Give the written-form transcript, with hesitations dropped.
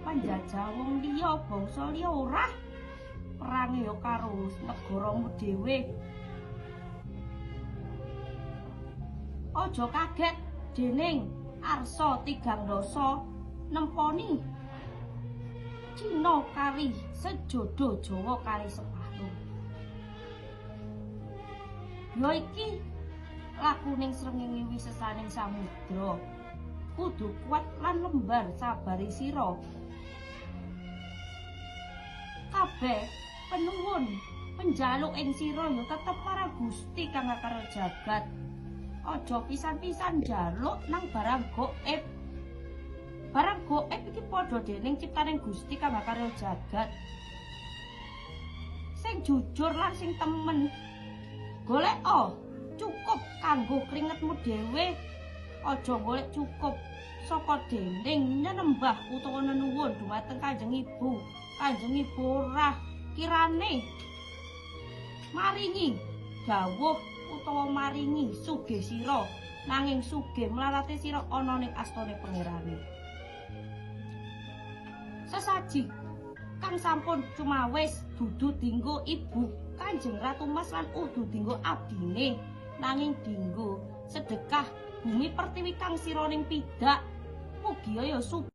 Panjajah wong liya, bangsa liya ora. Perange ya karo negaramu dhewe. Aja kaget dening arsa tigang dasa nemponi Cina kari sejodo Jawa kari separo. Ya iki lakuning srengenge wisesaning samudra. Kudu kuat lan lembar sabari sira. Kabeh penuwun penjaluk ing sira ya tetep marang Gusti kang ngakara jagat. Aja pisan-pisan njaluk nang barang gaib. Barang gaib iki padha dening ciptaning Gusti kang ngakara jagat. Sing jujur lan sing temen. Goleko cukup kanggo kringetmu dhewe. Aja golek cukup saka dening nyenembah utawa nenuwun dumateng Kanjeng Ibu. Kanjeng Ibu ora kirane maringi dawuh utawa maringi sugih sira, nanging sugih mlarate sira ana ning astane pangerane. Sesaji kang sampun cumawis dudu dinggo ibu Kanjeng Ratu Mas lan udu dinggo abdine, nanging dinggo sedekah bumi pertiwi kang sira ning pidak. Mugia ya